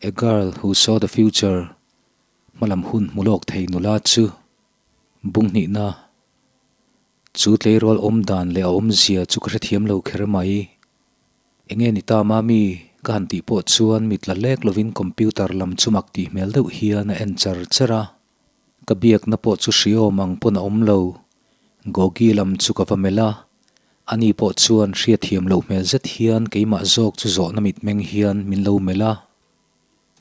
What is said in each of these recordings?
A Girl Who Saw the Future, Hmalam hun hmu lawk thei nula chu bung hnihna. Chu tleirawl awm dan leh a awmzia chu ka hrethiam lo kher mai. Enge ni ta mami? Ka han tih pawh chuan mit la lek lovin computer lam chu mak tih hmel deuh hian a en char char a. Ka biakna pawh chu hriawm ang pawn a awm lo. Gogi lam chu ka va melh a, ani pawh chuan hriatthiam loh hmel zet hian keimah zawk chu zawhna mitmeng hian min lo melh a.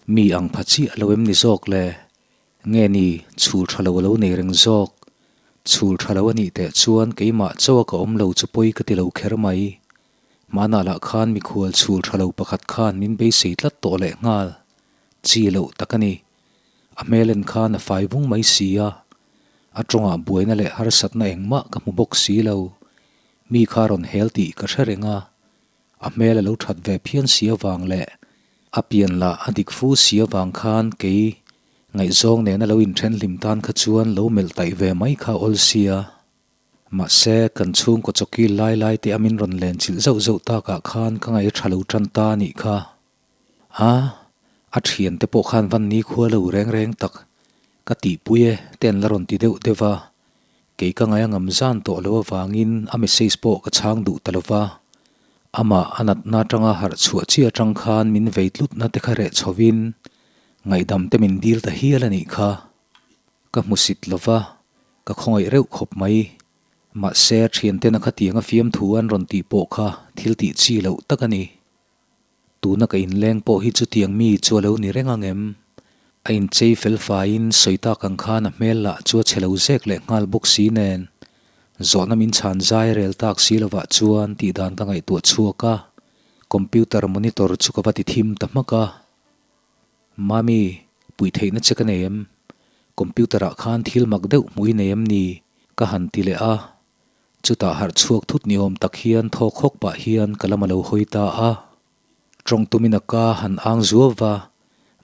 Mi ang pha chiah lo em ni zawk le? Nge ni, chhul tha lo a lo nei reng zawk? Chhul tha lo a nih teh chuan keimah chaw a ka awm lo chu pawi ka ti lo kher mai. Hmanah lah khan mikhual chhul tha lo pakhat khan min beisei tlat tawh lehnghal. Chi loh tak a ni. A hmel en khan a fai vung mai si a, a tawngah buaina leh harsatna engmah ka hmu bawk si lo. Mi kha rawn hel tih ka hre reng a, a hmel a lo that ve phian si avang leh a pian lah a dik fu si avang khan kei ngaihzawng nena lo inthen hlim tan kha chuan lo melh taih ve mai kha awl sia. Mahse, kan chhungkaw chawkil lai lai te a min rawn len chilh zauh zauh takah khan ka ngaih a tha lo tan ta a nih kha. A, a thiante pawh khan van ni khua lo reng reng tak ka tihpui e te an la rawn ti deuh deuh va, kei ka ngaih a ngam zan tawh lo avangin a message pawh ka chhang duh ta lo va. Amah a natna atanga harh chhuah chi atang khan min vei tlutna te kha reh chhovin ngaihdam te min dil ta hial a nih kha. Ka hmusit lo va, ka khawngaih reuh khawp mai. Mahse, thiantena khatianga fiamthu an rawn tih pawh kha thil tih chi loh tak a ni. Tuna ka inleng pawh hi chutiang mi chu a lo ni reng ang em? A inchei fel faiin sawi tak ang khan a hmel lah chu a chhe lo zek leh nghal bawk si nen, zawhna min chhan zai rel tak si lovah chuan tih dan ka ngaihtuah chhuak a, computer monitor chu ka va ti thim ta hmak a. Mami, puih theihna che ka nei em? Computer ah khan thil mak deuh hmuh i nei em ni? ka han ti leh a. Chutah harh chhuak thut ni awm tak hian thawk hawk pah hian ka lam a lo hawi ta a. Tawng tumin a ka han ang zuau va,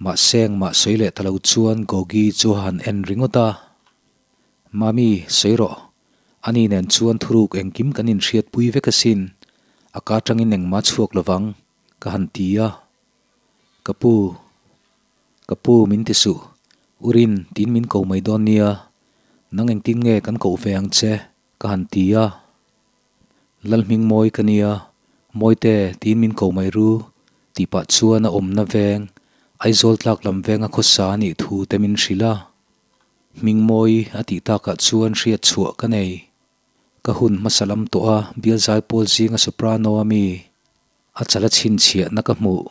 mahse engmah sawi leh ta lo chuan Gogi chu a han en ringawt a. Mami, sawi rawh. Ani nen chuan thuruk engkim kan inhriatpui vek asin. A ka tangin engmah chhuak lovang, ka han ti a. Ka pu, ka pu min ti suh, Urin tiin min ko mai dawn nia, nang engtin nge kan koh ve ang che? ka han ti a. Lalhming mawi ka nia, Mawite tiin min ko mai ru tih pah chuan a awmna veng, Aizawl tlak lam venga khawsa a nih thu te min hrilh a. Hming mawi a tih takah chuan hriat chhuah ka nei. Ka hun hmasa lam tawh a, bial zaipawl zinga soprano a mi. A chala chhinchhiahna ka hmuh,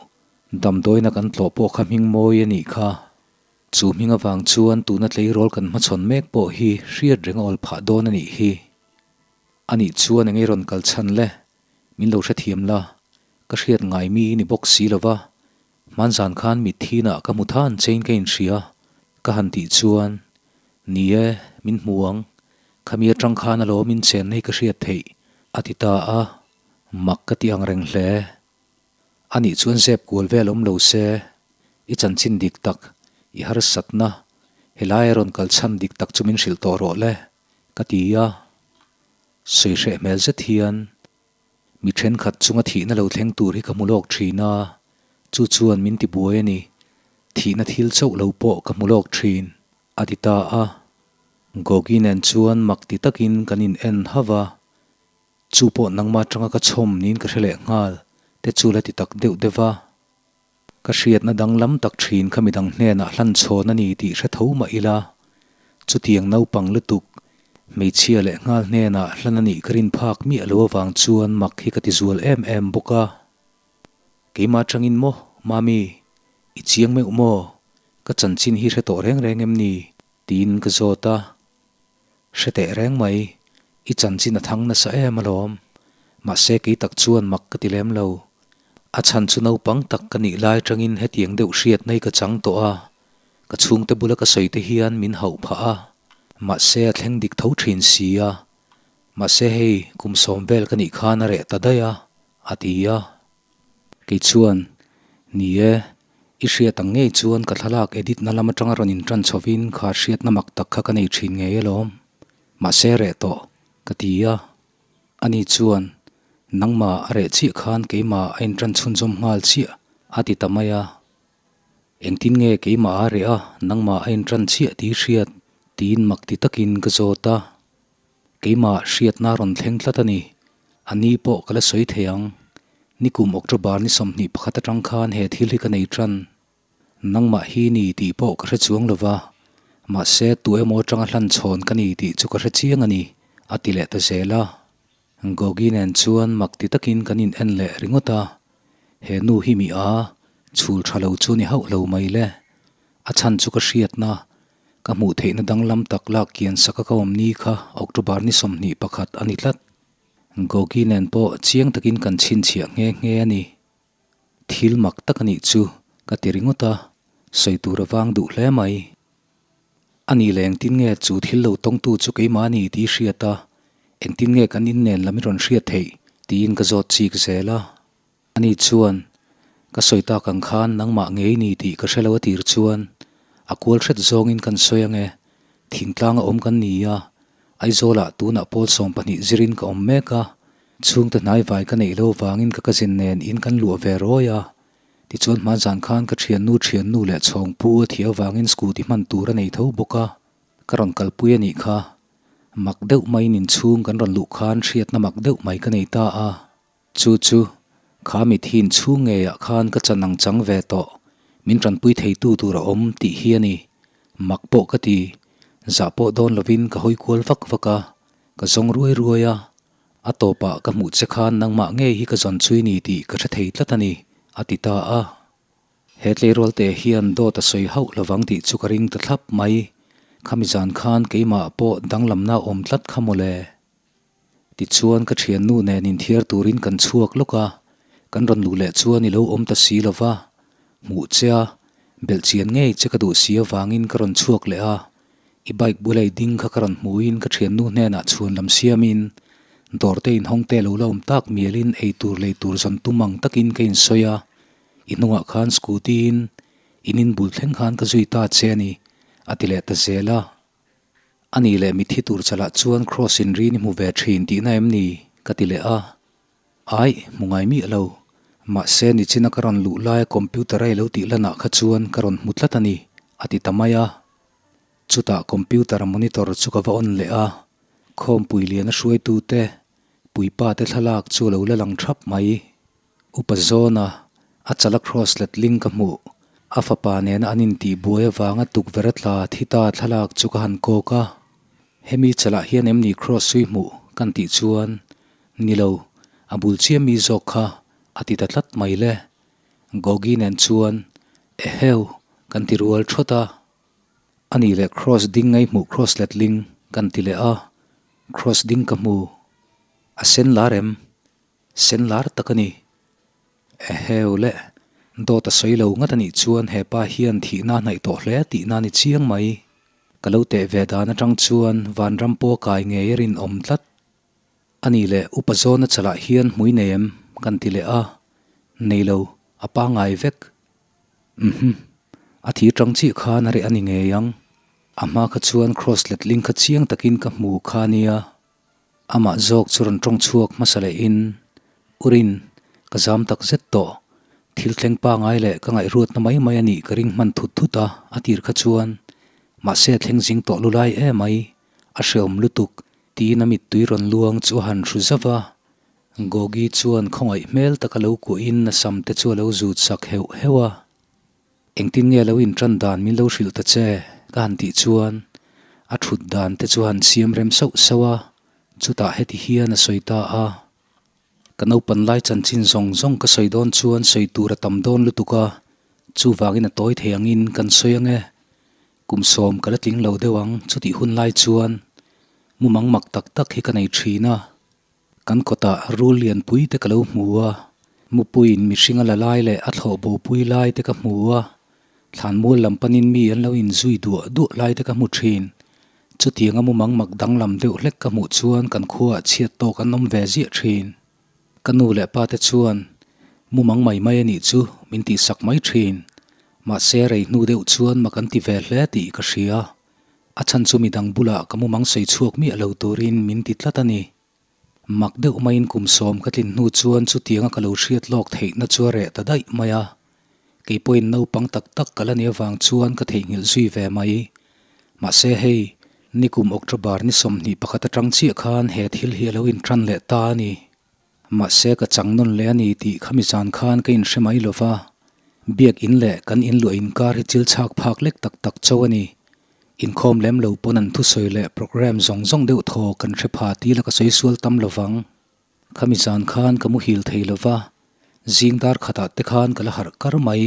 damdawiina kan tlawh pawh kha hming mawi a nih kha. Chu hming avang chuan tuna tleirawl kan hmachhawn mek pawh hi hriat reng a awl phah dawn a nih hi. A nih chuan eng ei rawn kal chhan le? Min lo hrethiam la, ka hriat ngai mi i ni bawk si lo va, hmanzan khan mithinah ka hmu than chein ka inhria ka han tih chuan, Ni e, min hmu ang, khami atang khan alawm inchen hi ka hriat theih, a ti ta a. Mak ka ti ang reng hle. A nih chuan zep kual vel awm lo se, i chanchin dik tak, i harsatna, helai a rawn kal chhan dik tak chu min hrilh tawh rawh le, ka ti a. Sawi hreh hmel zet hian, Mi thenkhat chunga thihna lo thleng tur hi ka hmu lawk thin a, chu chuan min ti buai a ni. Thihna thil chauh lo pawh ka hmu lawk thin, a ti ta a. Gogi nen chuan mak ti takin kan in en hauh a. Chu pawh nangmah atanga ka chhawm niin ka hre leh nghal te chu la ti tak deuh deuh a. Ka hriatna danglam tak thin kha midang hnenah hlan chhawn a ni tih hre tho mah ila, chutiang naupang lutuk, hmeichhia leh nghal hnenah hlan a nih ka rin phak miah lo avang chuan mak hi ka ti zual em em bawk a. Keimah atangin maw, Mami, i chiang meuh maw? Ka chanchin hi hre tawh reng reng em ni? tiin ka zawt a. Hre teh reng mai, i chanchin a thang nasa em alawm. Mahse kei tak chuan mak ka ti lem lo. A chhan chu naupang tak ka nih lai tangin hetiang deuh hriatna hi ka chang tawh a, ka chhungte bula ka sawi te hian min hauh phah a, mahse a thleng dik tho thin si a. Mahse hei kum sawm vel ka nih khan a reh ta daih a, a ti a. Kei chuan, Ni e, i hriat ang ngei chuan ka thlalak edit na lam atanga rawn intan chhovin kha hriatna mak tak kha ka nei thin ngei alawm. Mahse reh tawh, ka ti a. Ani chuan, Nangmah a reh chiah khan keimah a intan chhunzawm nghal chiah, a ti ta mai a. Engtin nge keimah a reh a, nangmah a inṭan chiah tih hriat? tiin mak ti takin ka zawt a. Keimah hriatna rawn thleng tlat a ni. A ni pawh ka la sawi thei ang. Nikum October ni 21 atang khan he thil hi ka nei tan. Nangmah hi ni tih pawh ka hre chuang lo va, mahse tu emaw atanga hlan chhawn ka ni tih chu ka hre chiang a ni, a ti leh ta zel a. Gogi nen chuan mak ti takin kan in en leh ringawt a, he nu hi mi a, chhul tha lo chu ni hauh lo mai le. A chhan chu ka hriatna, ka hmuh theihna danglam tak lak kian sak a ka awm ni kha October ni 21 a ni tlat. Gogi nen pawh chiang takin kan chhinchhiah nghe nghe a ni. Thil mak tak a nih chu ka ti ringawt a, sawi tur a vang duh hle mai. A ni leh engtin nge chu thil lo tawngtu chu keimah a ni tih hriat a, engtin nge kan innen lam i rawn hriat theih tiin ka zawt chik zel a. Ani chuan, Ka sawi tak ang khan nangmah ngei ni tih ka hre lo a tir chuan a kual hret zawngin kan sawi ange, thingtlang a awm kan ni a, Aizawlah tunah pawl 12 zirin ka awm mek a, chhungte hnaivai ka neih lo vangin ka cousin nen in kan luah ve rawi a, tichuan hmanzan khan ka thiannu thiannu leh chhawngpu a thih avangin scooty hman tur a nei tho bawk a, ka rawn kalpui a nih kha. Mak deuh maiin inchhung kan rawn luh khan hriatna mak deuh mai ka nei ta a. Chu chu, kha mithin chhung ngeiah khan ka chan ang chang ve tawh, min tanpui theitu tur a awm tih hi a ni. Mak pawh ka ti, zah pawh dawn lovin ka hawi kual vak vak a, ka zawng ruai ruai a, a tawpah ka hmuh che khan nangmah ngei hi ka zawn chui ni tih ka hre thei tlat a ni, a ti ta a. He tleirawl te hian dawt a sawi hauh lovang tih chu ka ring ta thlap mai, khami zan khan keimah pawh danglamna a awm tlat kha mawle. Tichuan ka thiannu nen inthiar turin kan chhuak lawk a, kan rawn luh leh chuan i lo awm ta si lo va, hmuh che a, belh chian ngei che ka duh si avangin ka rawn chhuak leh a, i bike bula i ding kha ka rawn hmuhin ka thiannu hnenah chhuan lam siamin dawr te inhawng te lo la awm tak mialin ei tur lei tur zawn tum ang takin ka insawi a, i hnungah khan scooty in in inbul thleng khan ka zui ta che a ni, a ti leh ta zel a. A nih leh mitthi tur chalah chuan Cross in rin i hmu ve thin tihna em ni? ka ti leh a. Aih, hmu ngai miah lo. Mahse nichina ka rawn luh laia computer a i lo tih lanah kha chuan ka rawn hmu tlat a ni, a ti ta mai a. Chutah computer monitor chu ka va on leh a, khawmpui liana hruaitute, puipa te thlalak chu a lo la lang thap mai. Upa zawna a chala cross letling ka hmuh. A fapa nena an intih buai avanga tukverh a tla thi ta thlalak chu ka han kawk a. Hemi chalah hian em ni cross sui hmuh kan tih chuan, Ni lo, a bul chiah mi zawk kha a ti ta tlat mai le. Gogi nen chuan, Eheu, kan ti rual thawt a. A nih leh cross ding ngei hmuh cross letling kan ti leh a, cross ding ka hmu. A sen lar em? Sen lar tak a ni. Eheu le, dawt a sawi lo ngat a nih chuan he pa hian thihna a hnaih tawh hle tihna a ni chiang mai. Ka lo teh ve dan atang chuan vanram pawh a kai ngei a rinawm tlat. A nih leh upa zawna chalah hian hmui nei em? kan ti leh a, nei lo, a pangngai vek. Uhmm, a thir tang chiah khan a reh a ni ngei ang. A hma kha chuan cross letling kha chiang takin ka hmu kha nia. Amah zawk chu rawn tawng chhuak hmasa lehin, Urin, ka zam tak zet tawh. Thil thleng pangai leh ka ngaihruatna mai mai a nih ka ring hman thut thut a, a tir kha chuan. Mahse a thleng zing tawh lu lai em mai, a hreawm lutuk, tiin a mittui rawn luang chu a han hru zauh a. Gogi chuan khawngaih hmel taka lo kuahin a sam te chu a lo zut sak heuh heuh a. Engtin nge lo inṭan dan min lo hrilh ta che? ka han tih chuan a ṭhut dan te chu han siam rem sauh sauh a, chutah heti hian a sawi ta a. Ka naupan lai chanchin zawng zawng ka sawi dawn chuan sawi tur a tam dawn lutuk a, chuvangin a tawi thei angin kan sawi ang e. Kum 10 ka la tling lo deuh ang chutih hun lai chuan mumang mak tak tak hi ka nei ṭhin a. Kan kawtah rul lianpui te ka lo hmu a, mupuiin mihring a la lai leh a thlawh bopui lai te ka hmu a, thlanmual lam panin mi an lo inzui duah duah lai te ka hmu thin. Chutianga mumang mak danglam deuh hlek ka hmuh chuan kan khuaah chhiat tawk an awm ve ziah thin. Ka nu leh pa te chuan mumang mai mai a nih chu min tihsak mai thin. Mahse rei hnu deuh chuan mak an ti ve hle tih ka hria. A chhan chu midang bulah ka mumang sawi chhuak miah lo turin min ti tlat a ni. Mak deuh maiin kum 10 ka tlin hnu chuan chutianga ka lo hriat lawk theihna chu a reh ta daih mai a. Kei pawhin naupang tak tak ka la nih avang chuan ka theihnghilh zui ve mai. Mahse hei, nikum October ni 21 atang chiah khan he thil hi a lo intan leh ta a ni. Mahse ka chang nawn leh a ni tih khami zan khan ka inhre mai lo va, biak in leh kan inluah inkar hi chil chhak phak lek tak tak chauh a ni. Inkhawm lem lo pawn an thusawi leh programme zawng zawng deuh thaw kan hre pha ti la ka sawi sual tam lo vang. Khami zan khan ka muhil thei lo va, zing dar khatah te khan ka la harh kar mai.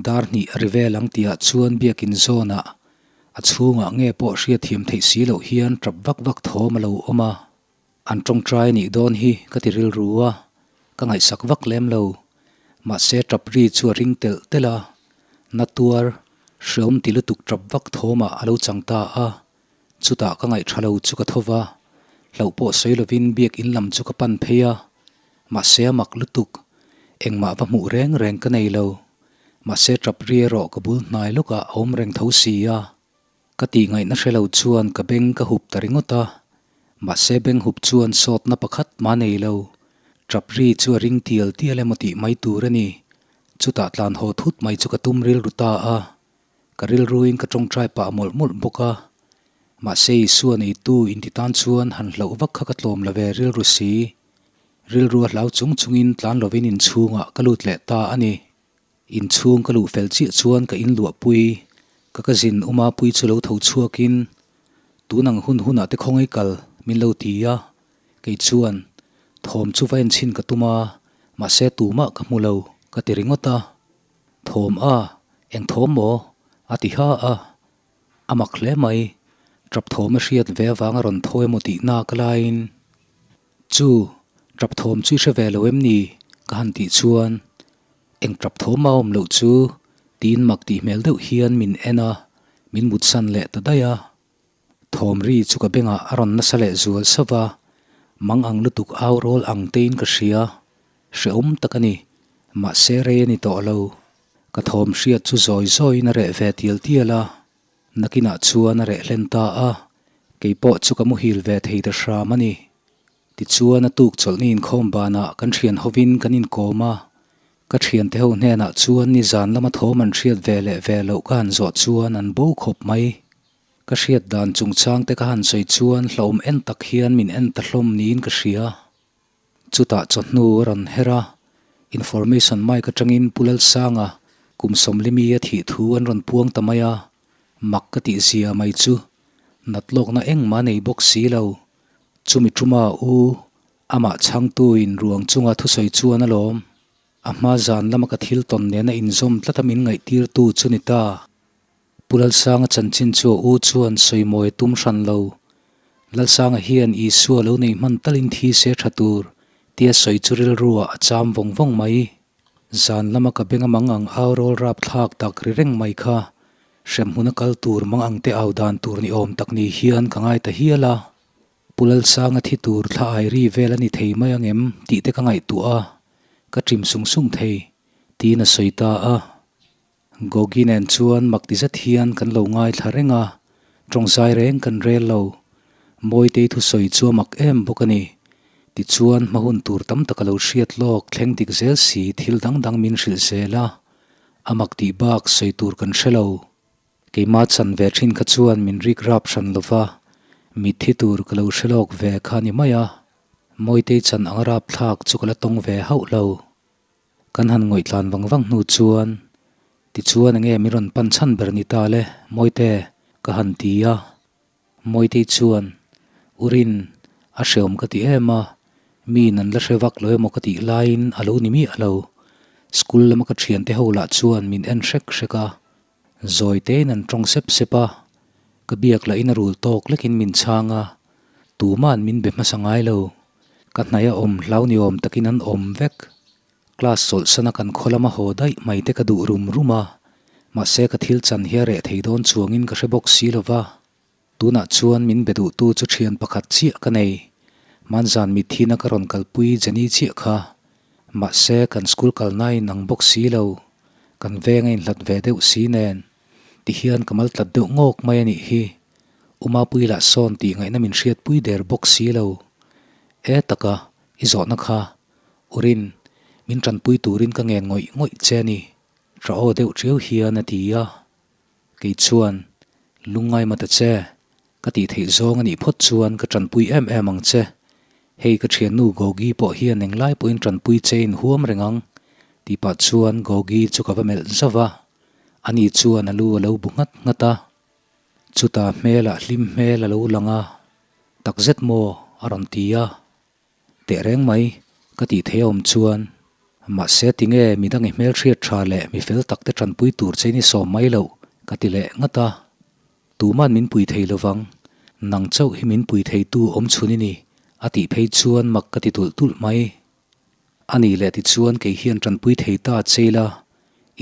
Dar hnih a ri vel ang tihah chuan biakin zawnah a chhungah nge pawh hriatthiam theih si loh hian tap vak vak thawm a lo awm a. An tawngtai anih dawn hi ka ti rilru a, ka ngaihsak vak lem lo. Mahse tap ri chu a ring telh telh a, na tuar, hreawm ti lutuk tap vak thawmah a lo chang ta a. Chutah ka ngaih tha lo chu ka tho va, hlauh pawh sawi lovin biak in lam chu ka pan phei a, mahse a mak lutuk, engmah va hmuh reng reng ka nei lo. Mahse tap ri erawh ka bul hnai lawkah a awm reng tho si a. Ka tih ngaihna hre lo chuan ka beng ka hup ta ringawt a, mahse beng hup chuan sawtna pakhat mah nei lo. Tap ri chu a ring tial tial emaw tih mai tur a ni. Chutah tlan haw thut mai chu ka tum rilru ta a. Ka rilruin ka tawngtai pah mawlh mawlh bawk a, mahse Isua neitu inti tan chuan han hlauh vak kha ka tlawm lo ve rilru si. Rilru a hlau chung chungin tlan lovin inchhungah ka lut leh ta a ni. Inchhung ka luh fel chiah chuan ka inluahpui, ka cousin Uma pui chu lo tho chhuakin, Tun ang hun hunah te khawngaih kal min lo ti a, kei chuan thawm chu va enchhin ka tum a, mahse tumah ka hmu lo ka ti ringawt a. Thawm a, eng thawm maw? a ti ha a. A mak hle mai. Tap thawm a hriat ve avang a rawn tho emaw tih nak laiin, Chu, tap thawm chu i hre ve lo em ni? ka han tih chuan, Eng tap thawm a awm loh chu? tiin mak tih hmel deuh hian min en a, min mutsan leh ta daih a. Thawm ri chu ka bengah a rawn nasa leh zual sauh va, mang ang lutuk au rawl ang tein ka hria. Hrehawm tak a ni, mahse rei a ni tawh lo. Ka thawm hriat chu zawi zawiin a reh ve tial tial a, nakinah chuan a reh hlen ta a, kei pawh chu ka muhil ve thei ta hram a ni. Tichuan a tuk chawlhni inkhawm banah kan thian hovin kan inkawm a, ka thiante ho hnenah chuan nizan lama thawm an hriat ve leh ve loh ka han zawh chuan an bo khawp mai. Ka hriat dan chungchang te ka han sawi chuan hlauhawm en tak hian min en ta hlawm niin ka hria. Chutah chawhnu a rawn her a, information mic atangin Pu Lalsanga kum sawmlimi a thih thu an rawn puang ta mai a, mak ka tih zia mai chu nat lawkna engmah nei bawk si lo. Chumi tuma u amah chhangtu in ruang chunga thusawi chuan alawm. A hma zan lama ka thil tawn nena inzawm tlata min ngaihtirtu chu ni ta. Pu Lalsanga chanchin chu a u chuan sawimawi a tum hran lo. Lalsanga hian Isua lo nei hman talin thi se tha tur tia sawi chu rilruah a cham vawng vawng mai. Zan lama ka beng a mang ang au rawl rap thlak tak ri reng mai kha hremhmun a kal tur mang ang te au dan tur ni awm tak ni hian ka ngai ta hial a. Pu Lalsanga thi tur thla ai ri vel a ni thei mai ang em tih te ka ngaihtuah a, ka ṭim sung sung thei, tiin a sawi ta a. Gogi nen chuan mak ti zet hian kan lo ngaithla reng a, tawngzai reng kan rel lo. Mawitei thusawi chu a mak em bawk a ni. Tichuan hma hun tur tam tak a lo hriat lawk thleng dik zel si thil dang dang min hrilh zel a, a mak tih bak sawi tur kan hre lo. Keimah chan ve thin kha chuan min rik rap hran lo va, mitthi tur ka lo hre lawk ve kha ni mai a, Mawitei chan ang rap thlak chu ka la tawng ve hauh lo. Kan han ngawih tlan vang vang hnu chuan, Tichuan enge min rawn pan chhan ber ni ta le, Mawite, ka han ti a. Mawitei chuan, Urin, a hreawm ka ti em a, miin an la hre vak lo emaw ka tih laiin a lo ni miah lo. School lama ka thiante ho lah chuan min en hrek hrek a, zawi tein an tawng sep sep a, ka biak lahin a rul tawk lekin min chhang a, tuma'n min be hmasa ngai lo. Ka hnaih a awm hlau ni awm takin an awm vek. Class chawlhsana kan khaw lama haw daih mai te ka duh rum rum a, mahse ka thil chan hi a reh thei dawn chuangin ka hre bawk si lo va. Tunah chuan min be duhtu chu thian pakhat chiah ka nei. Hmanzan mitthina ka rawn kalpui Jenny chiah kha. Mahse kan school kalna in ang bawk si lo, kan veng a inhlat ve deuh si nen, tihian ka mal tlat deuh ngawk mai a nih hi. Umapui lah sawn tih ngaihna min hriatpui der bawk si lo. E taka, i zawhna kha, Urin, min tanpui turin ka ngen ngawih ngawih che a ni. Ṭah aw deuh ṭiau hian a ti a. Kei chuan, Lungngai ma ta che, ka tih theih zawng a nih phawt chuan ka ṭanpui em em ang che. Hei ka ṭhiannu Gogi pawh hian englai pawhin ṭanpui che in huam reng ang, tih pah chuan Gogi chu ka va melh zauh va. Ani chuan a lu a lo bu nghat nghat a. Chutah hmelah hlim hmel a lo lang a, Takzet maw? a rawn ti a. Teh reng mai, ka tih theih a awm chuan. Mahse tinge midang i hmelhriat tha leh mi fel tak te tanpui tur che in i sawm mai loh, ka ti leh ngat a. Tuman min pui thei lovang, nang chauh hi min pui theitu awm chhun i ni, a tih phei chuan mak ka ti tulh tulh mai. A nih leh tichuan kei hian tanpui thei ta che ila,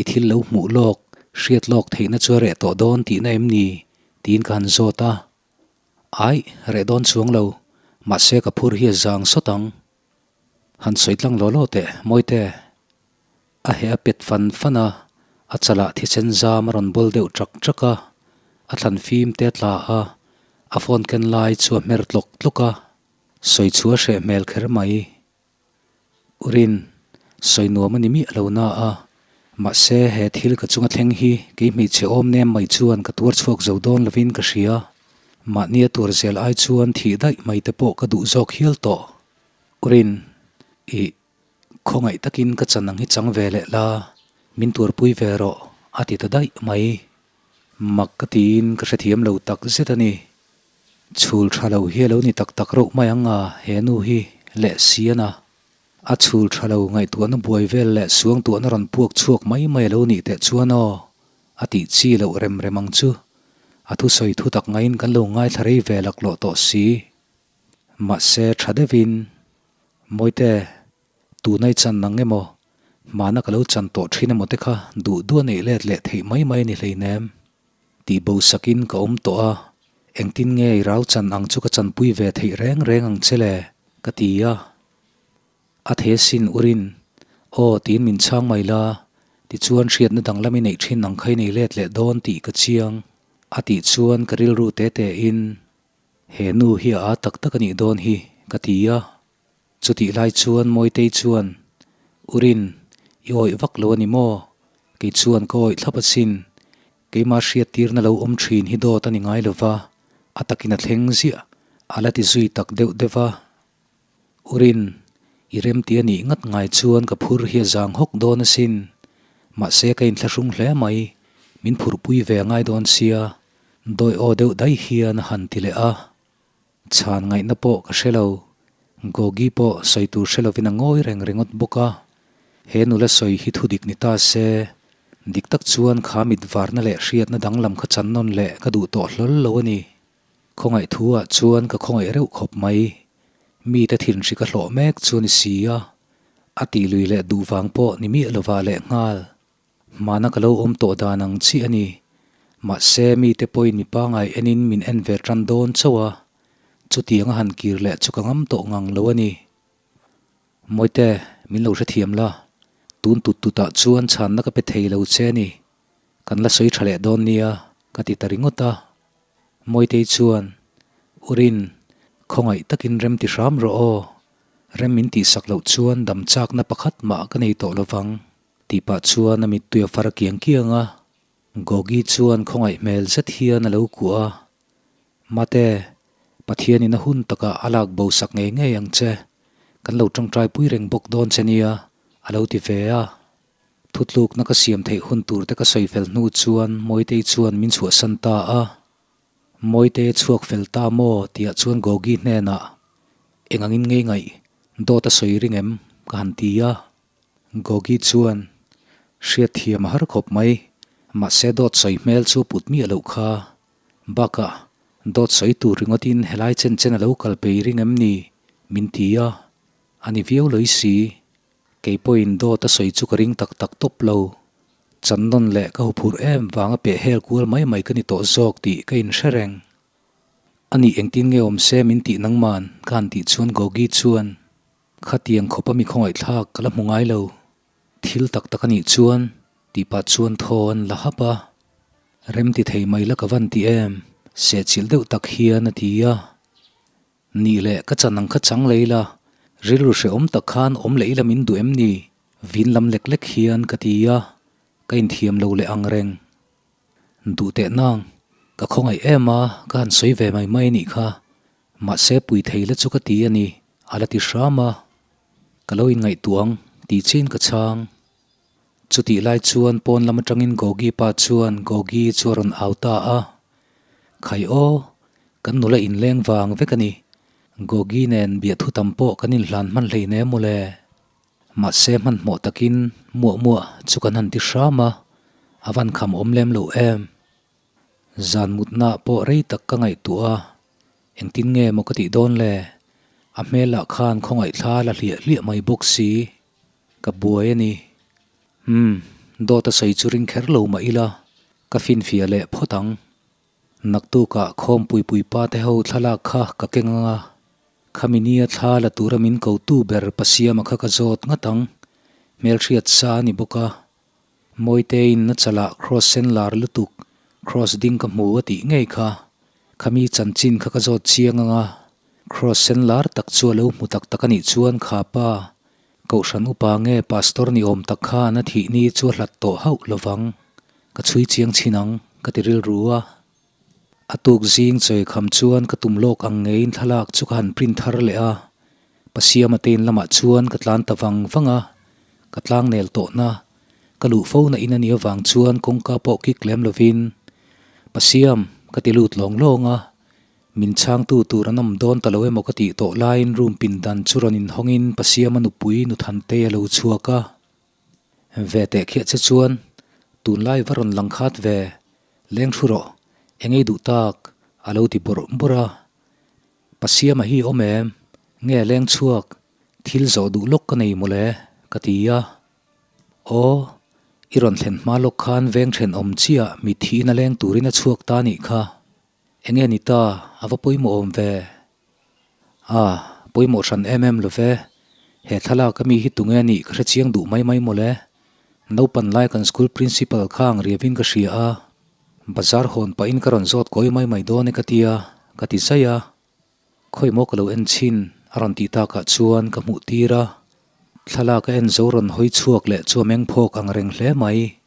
i thil lo hmuh lawk, hriat lawk theihna chu a reh tawh dawn tihna em ni? tiin ka han zawt a. Aih, reh dawn chuang lo, mahse ka phur hi a zang sawt ang. Han sawi tlang law law teh, Mawite. A heh a pet fan fan a, a chalah thisen zam a rawn bawl deuh ṭak ṭak a, a thlan fim te a tla a, a phone ken lai chu a hmer tlawk tlawk a, sawi chu a hreh hmel kher mai. Urin, sawi nuam a ni miah lo na a, mahse he thil ka chunga thleng hi kei hmeichhe awm nem mai chuan ka tuar chhuak zo dawn lovin ka hria. Mahni a tuar zel ai chuan thih daih mai te pawh ka duh zawk hial tawh. Urin, ih, khawngaih takin ka chan ang hi chang ve leh la, min tuarpui ve rawh, a ti ta daih mai. Mak ka tiin ka hrethiam lo tak zet a ni. Chhul tha lo hi a lo ni tak tak reuh mai ang a, he nu hi leh sian a. A chhul tha lo ngaihtuahna buai vel leh suangtuahna rawn puak chhuak mai mai a lo nih teh chuan aw, a tih chi loh rem rem ang chu. A thusawi thu tak ngaiin kan lo ngaithla rei ve laklawh tawh si. Mahse tha deuhin, Mawite, tunai chan nang emaw, hmana ka lo chan tawh thin emaw te kha duh duh a neih let leh theih mai mai a ni hleinem. Tih bo sakin ka awm tawh a, engtin nge i rau chan ang chu ka chanpui ve theih reng reng ang che le? ka ti a. A the sin urin, Aw tiin min chhang mai la, tichuan hriatna danglam i neih thin ang kha i nei let leh dawn tih ka chiang, a tih chuan ka rilru te te in, He nu hi a â tak tak a nih dawn hi, ka ti a. Chutih lai chuan Mawitei chuan, Urin, i awih vak lo a ni maw? Kei chuan ka awih thlap asin. Keimah hriattirna lo awm thin hi dawt a ni ngai lo va, a takin a thleng ziah, a la ti zui tak deuh deuh a. Urin, i remti a nih ngat ngai chuan ka phur hi a zang hawk dawn asin. Mahse ka inthlahrung hle mai, min phurhpui ve a ngai dawn sia, dawi aw deuh daih hian a han ti leh a. Chhan ngaihna pawh ka hre lo. Gogi pawh sawi tur hre lovin a ngawi reng ringawt bawk a. He nula sawi hi thu dik ni ta se, dik tak chuan kha mit varna leh hriatna danglam kha chan nawn leh ka duh tawh hlawl lo a ni. Khawngaih thu ah chuan ka khawngaih reuh khawp mai. Mite thinhri ka hlawh mek chu a ni si a, a tih lui leh duh vang pawh ni miah lovah lehnghal. Hmana ka lo awm tawh dan ang chiah a ni. Mahse, mite pawhin mi pangai enin min en ve tan dawn chauh a, chutiang a han kir leh chu ka ngam tawh ngang lo a ni. Mawite, min lo hrethiam la, tun tut tutah chuan chhanna ka pe thei lo che a ni. Kan la sawi tha leh dawn nia, ka ti ta ringawt a. Mawitei chuan, Urin, khawngaih takin rem ti hram rawh aw. Rem min tihsak loh chuan dam chakna pakhat mah ka nei tawh lovang. Tih pah chuan a mittui a far kiang kiang a, Gogi chuan khawngaih hmel zet hian a lo kuah a, Mate, Pathianin a hun takah a lak bo sak ngei ngei ang che, kan lo tawngtai pui reng bawk dawn che nia, a lo ti ve a. Thutlukna ka siam theih hun tur te ka sawi fel hnu chuan Mawitei chuan min chhuahsan ta a. Mawite chhuak fel ta maw? Tiah chuan Gogi hnenah, Eng angin ngei ngaih, dawt a sawi ring em? ka han ti a. Gogi chuan, Hriatthiam a har khawp mai, mahse dawt sawi hmel chu put miah loh kha. Bakah, dawt sawi tur ringawtin helai chen chen a lo kal pei ring em ni? min ti a. A ni viau loi si. Kei pawhin dawt a sawi chu ka ring tak tak tawp lo. Chan nawn leh ka huphurh em vanga peh hel kual mai mai ka ni tawh zawk tih ka inhre reng. A nih engtin nge awm se min tih nangman? ka han tih chuan Gogi chuan, Khatiang khawpa mi khawngaihthlak ka la hmu ngai lo. Thil tak tak a nih chuan tih pah chuan thaw an la hap a. Rem ti thei mai la ka van ti em? Sehchilh deuh tak hian a ti a. Nih leh ka chan ang kha chang lei la, rilru hrehawm tak khan awm leh ila min duh em ni? Vin lam lek lek hian ka ti a. Ka inthiam lo leh ang reng. Duh teh nang, ka khawngaih em a, ka han sawi ve mai mai anih kha. Mahse pui thei la chu ka ti a ni, a la ti hram a. Ka lo inngaihtuah ang, tih chin ka chhang. Chutih lai chuan pawn lam atangin Gogi pa chuan Gogi chu a rawn au ta a. Khai aw, kan nula inleng vang vek a ni. Gogi nen biahthu tam pawh kan inhlan hman hleinem mawle. Mahse hmanhmawh takin muah muah chu kan han ti hram a, a van kham awm lem lo em. Zan mutna pawh rei tak ka ngaihtuah a, engtin nge maw ka tih dawn le? A hmelah khan khawngaihthla la hliah hliah mai bawk si, ka buai a ni. Umm, dawt a sawi chu ring kher lo mah ila, ka finfiah leh phawt ang. Naktukah khawmpui puipa te ho thlalak kha ka keng ang a, khami nia thla la tura min ko tu ber Pasiama kha ka zawt ngat ang, hmelhriat sa a ni bawk a. Mawitein na chalah cross sen lar lutuk, cross ding ka hmu a tih ngei kha, khami chanchin kha ka zawt chiang ang a, cross sen lar tak chu a lo hmu tak tak a nih chuan kha pa, Kohhran upa nge pastor ni awm tak khan a thih ni chu a hlat tawh hauh lovang, ka chhui chiang chhin ang, ka ti rilru a. A tuk zing chawi kham chuan ka tum lawk ang ngeiin thlalak chu ka han print thar leh a, Pasiama te in lamah chuan ka tlan ta vang vang a, ka tlang nel tawhna, ka luh fo na in a nih avang chuan kawngka pawh kik lem lovin, Pasiam, ka ti lut lawng lawng a, Min chhangtu tur an awm dawn ta lo emaw ka tih tawh laiin room pindan chu rawn inhawngin Pasiama nupui Nuthantei a lo chhuak a. Ve teh khiah che chuan tunlai va rawn lang khat ve, leng thu rawh, eng ei duh tak a lo ti bawrh bawrh a. Pasiama hi awm em? Nge leng chhuak, thil zawh duh lawk ka nei mawle ka ti a. Aw, i rawn thlen hma lawk khan veng thenawm chiah mithiin a leng turin a chhuak ta nih kha. Enge ni ta, a va pawimawh awm ve? Ah, pawimawh hran em em lo ve. He thlalak a mi hi tunge nih ka hrechiang duh mai mai mawle. Naupan lai kan school principal kha ang riavin ka hria a, bazar hawn pahin ka rawn zawt kawi mai mai dawn e ka tia, ka ti zai a. Khawi maw ka lo en chhin a rawn tih takah chuan ka hmuh tir a. Thlalak a en zo rawn hawi chhuak leh chu a meng phawk ang reng hle mai.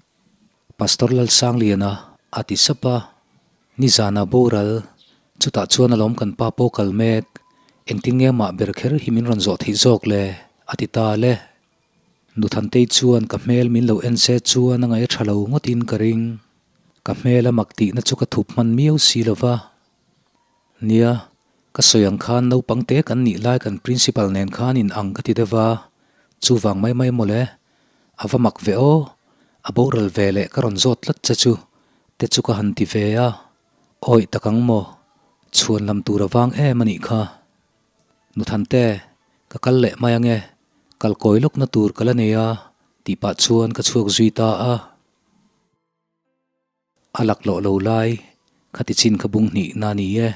Pastor Lalsangliana a ti sap a, Nizana boral, chutah chuan alawm kan pa pawh kal mek, engtin nge mah ber kher hi min rawn zawh theih zawk le? a ti ta le. Nuthantei chuan ka hmel min lo en se chuan a ngaih a tha lo ngawtin ka ring. Ka hmel a mak tihna chu ka thup hman miau si lo va. Nia, ka sawi ang khan naupang te kan nih lai kan principal nen khan in ang ka ti deuh va, chuvang mai mai mawle, A va mak ve aw, a boral ve leh ka rawn zawt tlat che chu, te chu ka han ti ve a, awih tak ang maw, chhuan lam tur a vang em a nih kha. Nuthante, ka kal leh mai ange, kal kawi lawkna tur ka la nei a, tih pah chuan ka chhuak zui ta a. A laklawh lo lai, khati chin kha bung hnih na ni e.